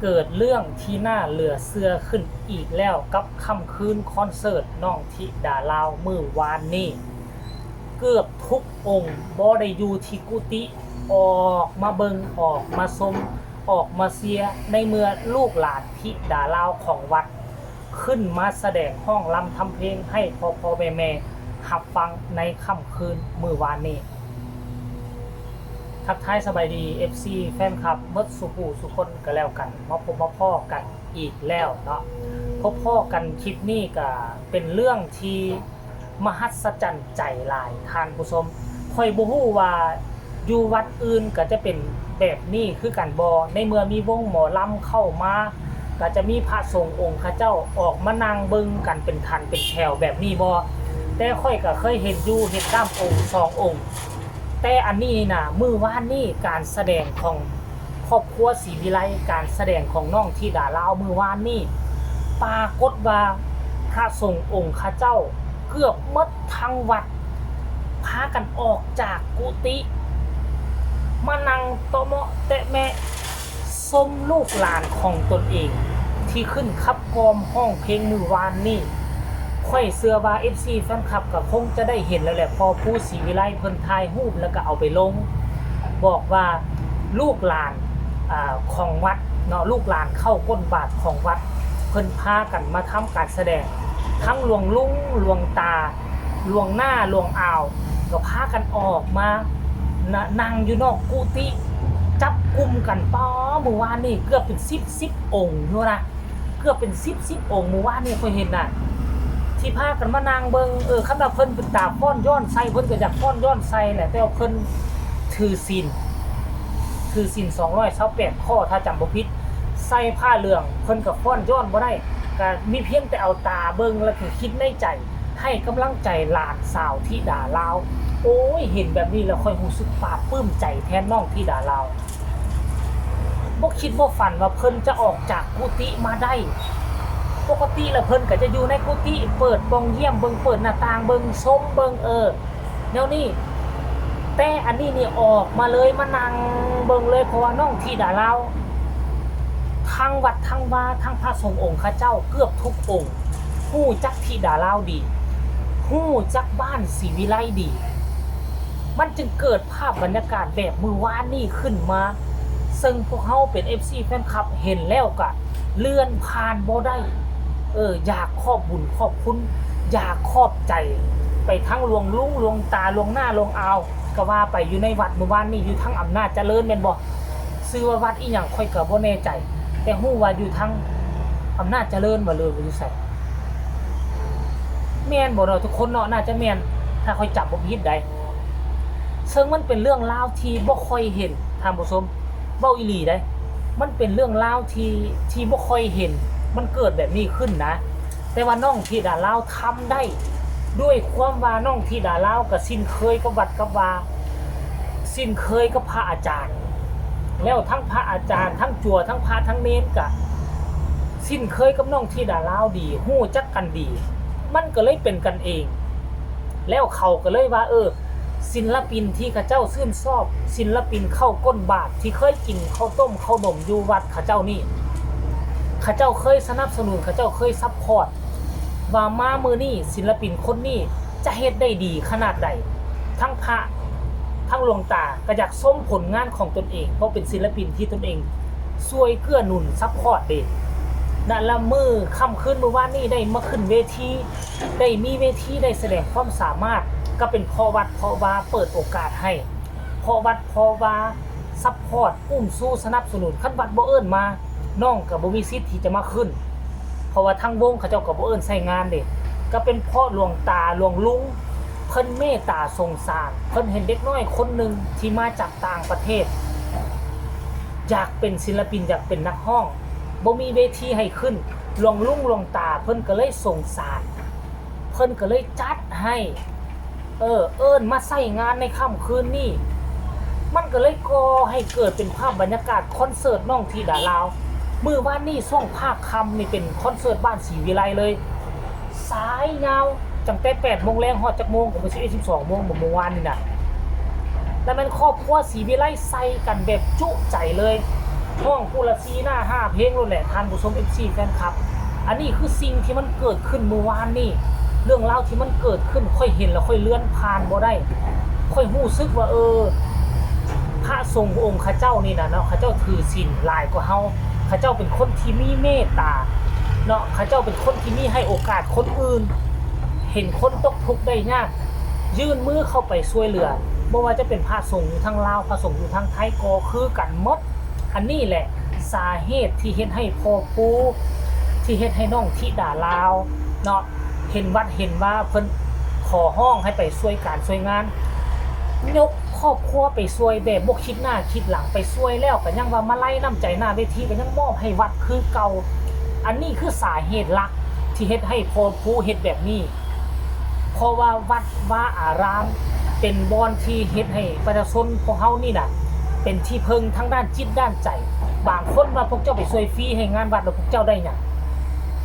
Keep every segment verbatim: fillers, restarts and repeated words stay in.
เกิดเรื่องที่น่าเหลือเชื่อขึ้นอีกแล้วกับค่ำคืนคอนเสิร์ตน้องธิดาลาวมื้อวานนี้ เกือบทุกองค์บ่ได้อยู่ที่กุฏิ ออกมาเบิ่ง ออกมาชม ออกมาเชียร์ ในเมื่อลูกหลานธิดาลาวของวัด ขึ้นมาแสดงฮ้องรำทำเพลงให้พ่อๆแม่ๆรับฟังในค่ำคืนมื้อวานนี้ ทักทายสบายดี เอฟซี แฟนคลับเบิดสู่ผู้สู่คนก็แล้วกัน มาพบมาพ้อกันอีกแล้วเนาะ พบพ้อกันคลิปนี้ก็เป็นเรื่องที่มหัศจรรย์ใจหลายท่านผู้ชม ข้อยบ่ฮู้ว่าอยู่วัดอื่นก็จะเป็นแบบนี้คือกันบ่ ในเมื่อมีวงหมอลำเข้ามา ก็จะมีพระสงฆ์องค์เขาเจ้าออกมานั่งเบิ่งกันเป็นคันเป็นแถวแบบนี้บ่ แต่ข้อยก็เคยเห็นอยู่ เห็นตามองค์สององค์ แต่อันนี้นะ มื้อวานนี้การแสดงของครอบครัวศรีวิไล การแสดงของน้องธิดาลาวมื้อวานนี้ ปรากฏว่าพระสงฆ์องค์เขาเจ้าเกือบหมดทั้งวัด พากันออกจากกุฏิ มานั่งเตาะเมาะแตะแมะชมลูกหลานของตนเอง ที่ขึ้นขับกลองฮ้องเพลงมื้อวานนี้ ข้อยเชื่อว่า เอฟซี แฟนคลับก็คงจะได้เห็นแล้วแหละ เพราะครูศรีวิไลเพิ่นถ่ายรูปแล้วก็เอาไปลง บอกว่าลูกหลาน อ่า ของวัดเนาะ ลูกหลานเข้าก้นบาทของวัด เพิ่นพากันมาทำการแสดง ทั้งหลวงลุง หลวงตา หลวงน้า หลวงอาว ก็พากันออกมา นะ นั่งอยู่นอกกุฏิ จับกลุ่มกัน ป๊า มื้อวานนี้เกือบเป็นสิบ สิบองค์อยู่นะ เกือบเป็นสิบ สิบองค์ มื้อวานนี้ข้อยเห็นน่ะ ที่พากันมานั่งเบิ่ง เออ คันว่าเพิ่นเป็นตาฟ้อนย้อนใส่ เพิ่นก็อยากฟ้อนย้อนใส่แหละ แต่ว่าเพิ่นถือศีล ถือศีลสองร้อยซาวแปดข้อ ถ้าจำบ่ผิด ใส่ผ้าเหลือง เพิ่นก็ฟ้อนย้อนบ่ได้ ก็มีเพียงแต่เอาตาเบิ่ง แล้วก็คิดในใจ ให้กำลังใจหลานสาวธิดาลาว โอ้ย เห็นแบบนี้แล้วข้อยรู้สึกปลาบปลื้มใจแทนน้องธิดาลาว บ่คิดบ่ฝันว่าเพิ่นจะออกจากกุฏิมาได้ ปกติแล้วเพิ่นก็จะอยู่ในกุฏิ เปิดป่องเยี่ยมเบิ่ง เปิดหน้าต่างเบิ่ง ชมเบิ่ง เออ แนวนี้ แต่อันนี้นี่ออกมาเลย มานั่งเบิ่งเลย เพราะว่าน้องธิดาลาว ทั้งวัดทั้งวา ทั้งพระสงฆ์องค์เขาเจ้าเกือบทุกองค์ ฮู้จักธิดาลาวดี ฮู้จักบ้านศรีวิไลดี มันจึงเกิดภาพบรรยากาศแบบมื้อวานนี้ขึ้นมา ซึ่งพวกเฮาเป็น เอฟซี แฟนคลับเห็นแล้วก็เลื่อนผ่านบ่ได้ เออ อยากขอบบุญขอบคุณ อยากขอบใจไปทั้งหลวงลุง หลวงตา หลวงน้า หลวงอาว ก็ว่าไป อยู่ในวัดมื้อวานนี้ อยู่ทางอำนาจเจริญแม่นบ่ ชื่อว่าวัดอีหยังข้อยก็บ่แน่ใจ แต่ฮู้ว่าอยู่ทางอำนาจเจริญบ่ หรือว่าอยู่ไส แม่นบ่เนาะทุกคนเนาะ น่าจะแม่น ถ้าข้อยจำบ่ผิดใด ซึ่งมันเป็นเรื่องราวที่บ่ค่อยเห็น ท่านผู้ชม เว้าอีหลีใด มันเป็นเรื่องราวที่ ที่บ่ค่อยเห็น มันเกิดแบบนี้ขึ้นนะ แต่ว่าน้องธิดาลาวทำได้ ด้วยความว่าน้องธิดาลาวก็ชินเคยกับวัดกับวา ชินเคยกับพระอาจารย์ แล้วทั้งพระอาจารย์ ทั้งจั่ว ทั้งพระ ทั้งเณรก็ชินเคยกับน้องธิดาลาวดี ฮู้จักกันดี มันก็เลยเป็นกันเอง แล้วเขาก็เลยว่า เออ ศิลปินที่เขาเจ้าชื่นชอบ ศิลปินเข้าก้นบาทที่เคยกินข้าวต้มข้าวหนมอยู่วัดเขาเจ้านี่ เขาเจ้าเคยสนับสนุน เขาเจ้าเคยซัพพอร์ต ว่ามามื้อนี้ศิลปินคนนี้จะเฮ็ดได้ดีขนาดใด ทั้งพระ ทั้งหลวงตาก็อยากชมผลงานของตนเอง เพราะเป็นศิลปินที่ตนเองช่วยเกื้อหนุนซัพพอร์ตเด้ นั่นละมื้อค่ำคืนมื้อวานนี้ได้มาขึ้นเวที ได้มีเวที ได้แสดงความสามารถ ก็เป็นเพราะวัดเพราะวาเปิดโอกาสให้ เพราะวัดเพราะวาซัพพอร์ต อุ้มชูสนับสนุน คันวัดบ่เอิ้นมา น้องก็บ่มีสิทธิ์ที่จะมาขึ้น เพราะว่าทางวงเขาเจ้าก็บ่เอิ้นใช้งานเด้ ก็เป็นเพราะหลวงตาหลวงลุง เพิ่นเมตตาสงสาร เพิ่นเห็นเด็กน้อยคนหนึ่งที่มาจากต่างประเทศ อยากเป็นศิลปิน อยากเป็นนักฮ้อง บ่มีเวทีให้ขึ้น หลวงลุงหลวงตาเพิ่นก็เลยสงสาร เพิ่นก็เลยจัดให้ เออ เอิ้นมาใช้งานในค่ำคืนนี้ มันก็เลยก่อให้เกิดเป็นภาพบรรยากาศคอนเสิร์ตน้องธิดาลาว มื้อวานนี้ช่วงภาคค่ำนี่เป็นคอนเสิร์ตบ้านศรีวิไลเลย สายยาว ตั้งแต่แปดโมงแลงฮอดจักโมง ก็บ่ สิบเอ็ด สิบสองโมงบ่ มื้อวานนี่นะ แล้วแม่นครอบครัวศรีวิไลใส่กันแบบจุใจเลย ฮ้องผู้ละสี่หน้าห้าเพลงโลดแหละ ท่านผู้ชม เอฟซี แฟนคลับ อันนี้คือสิ่งที่มันเกิดขึ้นเมื่อวานนี้ เรื่องราวที่มันเกิดขึ้น ข้อยเห็นแล้วข้อยเลื่อนผ่านบ่ได้ ข้อยรู้สึกว่า เออ พระสงฆ์องค์เขาเจ้านี่นะเนาะ เขาเจ้าถือศีลหลายกว่าเฮา เขาเจ้าเป็นคนที่มีเมตตาเนาะ เขาเจ้าเป็นคนที่มีให้โอกาสคนอื่น เห็นคนตกทุกข์ได้ยาก ยื่นมือเข้าไปช่วยเหลือ บ่ว่าจะเป็นพระสงฆ์อยู่ทางลาว พระสงฆ์อยู่ทางไทยก็คือกันหมด อันนี้แหละสาเหตุที่เฮ็ดให้พ่อครู ที่เฮ็ดให้น้องธิดาลาวเนาะ เห็นวัดเห็นวาเพิ่นขอฮ้องให้ไปช่วยการช่วยงาน ยกครอบครัวไปช่วยแบบบ่คิดหน้าคิดหลัง ไปช่วยแล้วก็ยังว่ามาลัยน้ำใจหน้าเวทีก็ยังมอบให้วัดคือเก่า อันนี้คือสาเหตุหลักที่เฮ็ดให้พ่อครูเฮ็ดแบบนี้ เพราะว่าวัดวาอารามเป็นบ่อนที่เฮ็ดให้ประชาชนพวกเฮานี่น่ะ เป็นที่พึ่งทางด้านจิตด้านใจ บางคนว่าพวกเจ้าไปช่วยฟรีให้งานวัดแล้วพวกเจ้าได้หยัง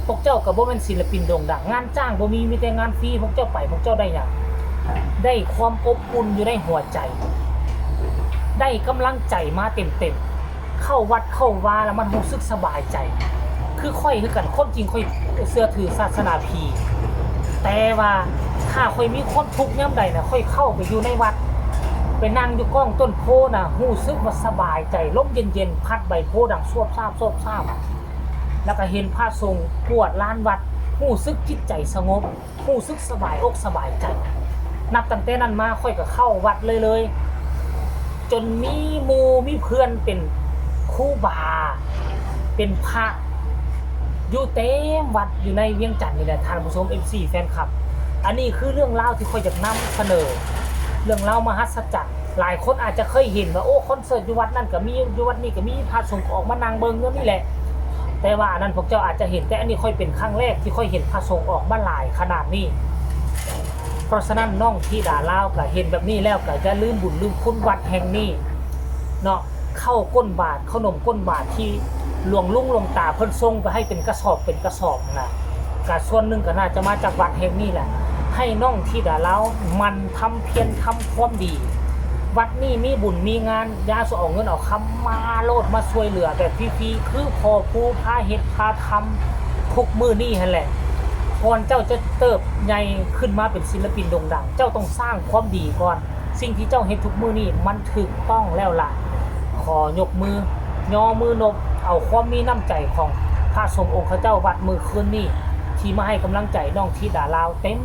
พวกเจ้าก็บ่แม่นศิลปินโด่งดัง งานจ้างบ่มี มีแต่งานฟรี พวกเจ้าไปพวกเจ้าได้หยัง ได้ความอบอุ่นอยู่ในหัวใจ ได้กำลังใจมาเต็มๆ เข้าวัดเข้าวาแล้วมันรู้สึกสบายใจ คือข้อยคือกัน ความจริงข้อยเชื่อถือศาสนาผี แต่ว่าถ้าข้อยมีความทุกข์ยามใดนะ ข้อยเข้าไปอยู่ในวัด ไปนั่งอยู่ก้องต้นโพธิ์นะ รู้สึกว่าสบายใจ ลมเย็นๆ พัดใบโพธิ์ดังซวบซาบซวบซาบ แล้วก็เห็นพระสงฆ์กวาดลานวัด รู้สึกจิตใจสงบ รู้สึกสบายอกสบายใจ นับตั้งแต่นั้นมาข้อยก็เข้าวัดเลยเลย จนมีหมู่มีเพื่อนเป็นครูบา เป็นพระ อยู่เต็มวัดอยู่ในเวียงจันทน์นี่แหละ ท่านผู้ชม เอฟซี แฟนคลับ อันนี้คือเรื่องราวที่ข้อยอยากนำเสนอ เรื่องราวมหัศจรรย์ หลายคนอาจจะเคยเห็นว่า โอ้ คอนเสิร์ตอยู่วัดนั่นก็มี อยู่วัดนี้ก็มี พระสงฆ์ก็ออกมานั่งเบิ่งอยู่นี่แหละ แต่ว่าอันนั้นพวกเจ้าอาจจะเห็น แต่อันนี้ข้อยเป็นครั้งแรกที่ข้อยเห็นพระสงฆ์ออกมาหลายขนาดนี้ เพราะฉะนั้นน้องธิดาลาวก็เห็นแบบนี้แล้วก็อย่าลืมบุญลืมคุณวัดแห่งนี้เนาะ ข้าวก้นบาตร ขนมก้นบาตรที่หลวงลุงหลวงตาเพิ่นส่งไปให้เป็นกระสอบเป็นกระสอบนะ ก็ส่วนหนึ่งก็น่าจะมาจากวัดแห่งนี้แหละ ให้น้องธิดาลาวหมั่นทำเพียรทำความดี วัดนี้มีบุญมีงาน อย่าสิเอาเงินเอาคำมาโลดมาช่วยเหลือแบบฟรีๆ คือพ่อครูพาเฮ็ดพาทำทุกมื้อนี้หั้นแหละ ก่อนเจ้าจะเติบใหญ่ขึ้นมาเป็นศิลปินโด่งดัง เจ้าต้องสร้างความดีก่อน สิ่งที่เจ้าเฮ็ดทุกมื้อนี้มันถูกต้องแล้วล่ะ ขอยกมือ ย่อมือนบ เอาความมีน้ำใจของพระสงฆ์องค์เขาเจ้าวัดมื้อคืนนี้ ที่มาให้กำลังใจน้องธิดาลาวเต็ม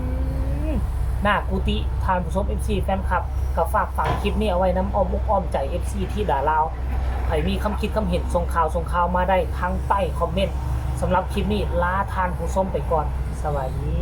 หน้ากุฏิ ท่านผู้ชม เอฟซี แฟนคลับ ก็ฝากฝังคลิปนี้เอาไว้นำอ้อมอกอ้อมใจ เอฟซี ธิดาลาว ใครมีคำคิดคำเห็นส่งข่าวส่งข่าวมาได้ทางใต้คอมเมนต์ สำหรับคลิปนี้ลาท่านผู้ชมไปก่อน สวัสดี